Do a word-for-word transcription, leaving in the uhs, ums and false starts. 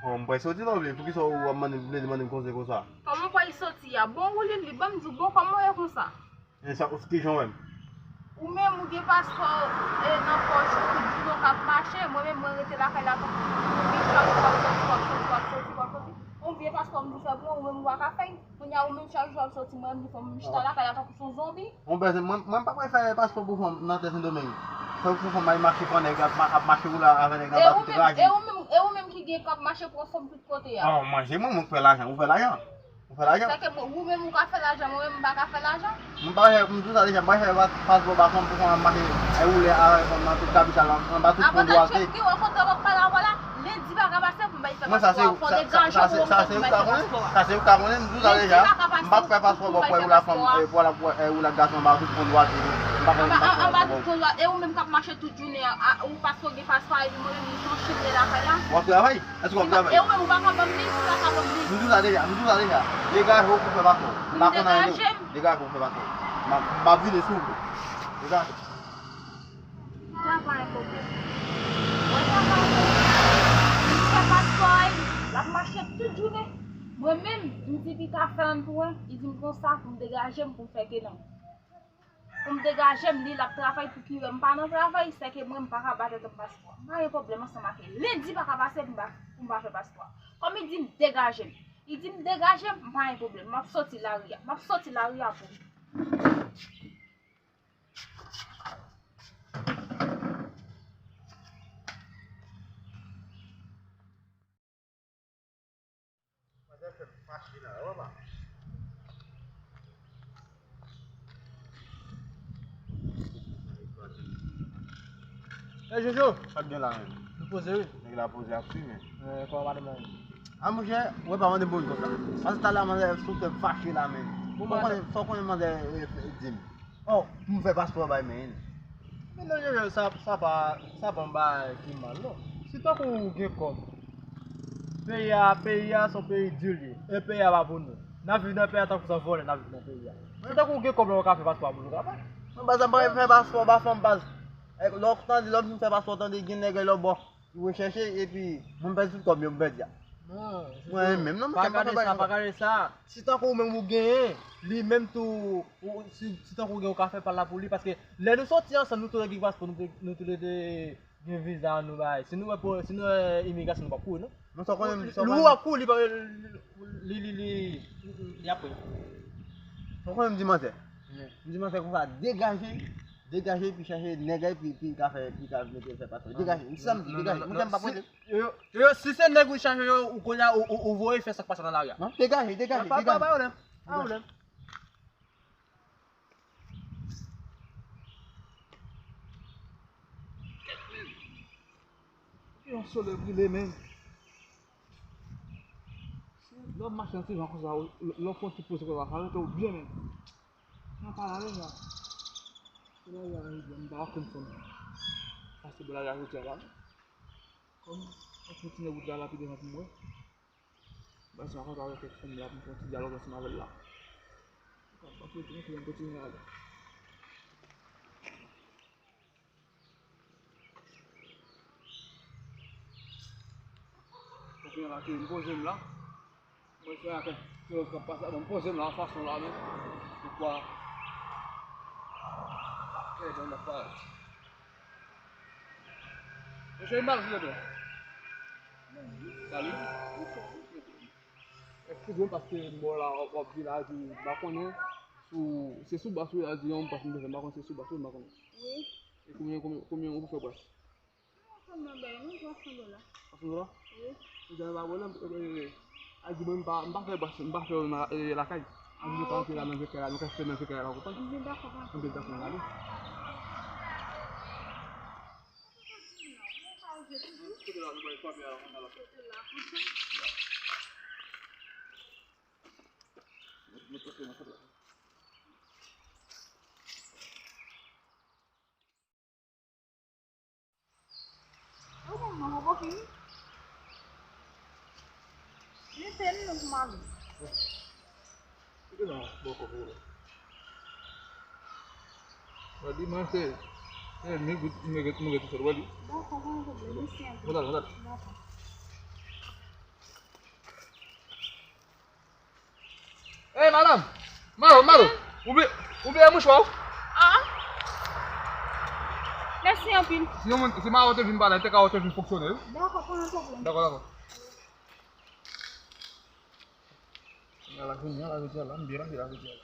Bon, m pral soti non, men poukisa w ap mande, vle mande m konsèy konsa? Kòman w pral soti a? Bon, ou li li, ban m di w, bon, kòman w ye konsa? E sa, ki jan w wè m? Ou menm, ou gen paspò, e, nan pòch ou, tout jounen w k ap mache, mwen menm, mwen rete lakay la, tankou yon vye chaj, w ap soti, w ap soti, w ap soti, w ap soti. Yon vye paspò, m di w fè pou mwen, ou menm, ou pa ka fè l. Kounye a, ou menm chak jou ap soti, mwen menm, fò m chita lakay la tankou son zonbi. Monchè, mwen, mwen pa prefere paspò pou fanm nan tè Sendomeng. Fò pou fanm al mache pran nèg, ap, ap mache woule avè nèg nan bato tout raje. E ou menm, e ou menm ki gen k ap mache pran fanm tout kote a. Oh, mwen, se mwen, mwen k fè lajan, ou fè lajan. Ou fè lajan. Sèke ou menm ou ka fè lajan, mwen menm m pa ka fè lajan. Mwen pa fè, m di w sa deja, m pa fè pa-, paspò ba fanm pou fanm ap mache, e woule avè fanm nan tout kapital, anba tout pon dwate. Apre sa, gen yon kote w ap pale avè la, lendi pa ka pase pou m bay fè paspò a. Fò degaje pou ou menm pou bay fè paspò a. Sa se ou ka konnen, m di w sa deja. M p ap fè paspò pou ou la fanm, e, pou la, pou, e, ou la gason anba tout pon dwate. M pa fè, m pa fè anba tout pon dwate. E ou menm k ap mache tout jounen an, ou paske w gen paspò a, epi mwen menm, m son chen lakay la. W ap travay? Èske w ap travay? E ou menm, ou pa ka ban m li, ou pa ka ban m li. M di w sa deja, m di w sa deja. Degaje w pou fè paspò. M pa konn anyen de ou. Degaje w pou fè paspò. M ap, m ap vide sou ou. Degaje w. Sa pa yon pwoblèm. Mwen sa pa yon pwoblèm. Li fè paspò a, l ap mache tout jounen. Mwen menm, m di Pita fè youn pou mwen, li di m konsa pou m degaje m pou m fè kenan. Pou m degaje m, li l ap travay pou ki wè m pa nan travay, sèke mwen m pa ka ba tèt m paspò. M pa gen pwoblèm ansanm ak li. Lendi pa ka pase pou m pa, pou m pa fè paspò. Kòm li di m degaje m. Li di m degaje m, m pa gen pwoblèm. M ap soti lari a. M ap soti lari a pou li. Manzè fè m fache la, wè pa. Hey Jojo! Sa k gen la menm? Nou poze wi. Nèg la poze ap fimen. Eh, kòman madanm nan ye? A monchè, ou wè pa mande m pou li konsa. Paske talè a manzè sou fè m fache la menm. Fò konnen, fò konnen manzè, eh, di m. Oh, pou m fè paspò bay men. Men non, Jojo, sa, sa pa, sa pa yon bagay ki mal, non. Si tankou ou gen kòb, peyi a, peyi a se yon peyi di l ye. E peyi a pa pou nou. N ap viv nan peyi a tankou se yon vòlè n ap viv nan peyi a. Si tankou ou gen kòb la, ou ka fè paspò a pou nou kapab. Non, baz, m pa fè paspò ba fanm, baz. E, lè w tande, lè w fin fè paspò, tande gen nèg lòtbò. Ou rechèche epi moun pèdi tout kòb yo, m pèdi a. Non, mwen menm, non, pa gade sa, pa gade sa. Si tankou ou menm ou genyen, li menm tou, ou, si, si tankou ou gen, ou ka fè pa l la pou li, paske lè nou soti ansanm, nou tou le gen paspò, nou tou, nou tou le de gen viza nou bay. Si nou wè, si nou wè imigrasyon, nou p ap kouri, non. Non, sa w konnen, sa w konnen. Ou ap kouri, li, li, li, li, li ap pran. Sa w konnen, m di manzè. M di manzè konsa, degaje, degaje, epi chache nèg la, epi, epi ka fè, epi ka mete fè patwon. Degaje, m di sa m di, degaje. Monchè, m pa prese. Yo, yo, si se nèg ou chache yo, ou konnen, ou, ou, ou voye fè sa k pase nan lari a. Non, degaje, degaje, degaje. Pa, pa, pa pwoblèm. Pa pwoblèm. Yon solèy brile, men. Lè w ap mache nan ti jan konsa, lè w fè yon ti poze konsa, sa rete w byen, men. Nan pa la, men la. Solèy la, m pa konn fanm pase bò la, jodi a la. Kòm, m ap kontinye wout la, la pi devan pou m wè. Baz, m ap kontre avèk kèk fanm la pou m fè yon ti dyalòg ansanm avè l la. M ap kontinye, m kontinye ale. Donk, kounye a la, m poze m la. Mwen fè a kèk ti lòt k ap pase la, bon, m poze m la, fason la, men. Poukwa? Apre, bon, m ap parèt. Mesye, m pa vle dlo. Salut. Eskize m, paske m bò la, w ap di la, di, m pa konnen, sou, se sou bas ou ye a, di yon, paske m bezwen, m pa konnen se sou bas ou ye, m pa konnen. Wi. E konbyen, konbyen, konbyen ou fè bas? Sèlman bay mwen twa san dola. Twa san dola? Wi. Ou jan pa pwoblèm, e, e, e, a di mwen m pa, m pa fè bas, m pa fè nan, e, lakay. A di nou ka antre la nan vye kay la, nou ka fè nan vye kay la, ou konprann? M byen dakò, pa. M byen dakò, gade. Kote la, nou bay fami a la, konsa la. Kote la, konsa. Mwen, mwen, mwen, mwen, mwen. Ou konn mwen poko fini? Li te nou pou m ale. Kite nan bòkò pou ou la. Wè, dimanch se, se mi gout, mi gout, mi gout sot, wè li. Dakò, pa gen pwoblèm, mèsi anpil. Mwen ale, mwen ale. Dakò. Hey, madanm! Malo, Malo! Ou bliye, ou bliye mouchwa w? Ah. Mèsi anpil. Si yon moun, si Malo te vin pale, te ka wè te vin fonksyone, wi. Dakò, pa gen pwoblèm. Dakò, dakò. Ala, vini, ala, vini, ala, m byen, ala, vini, ala.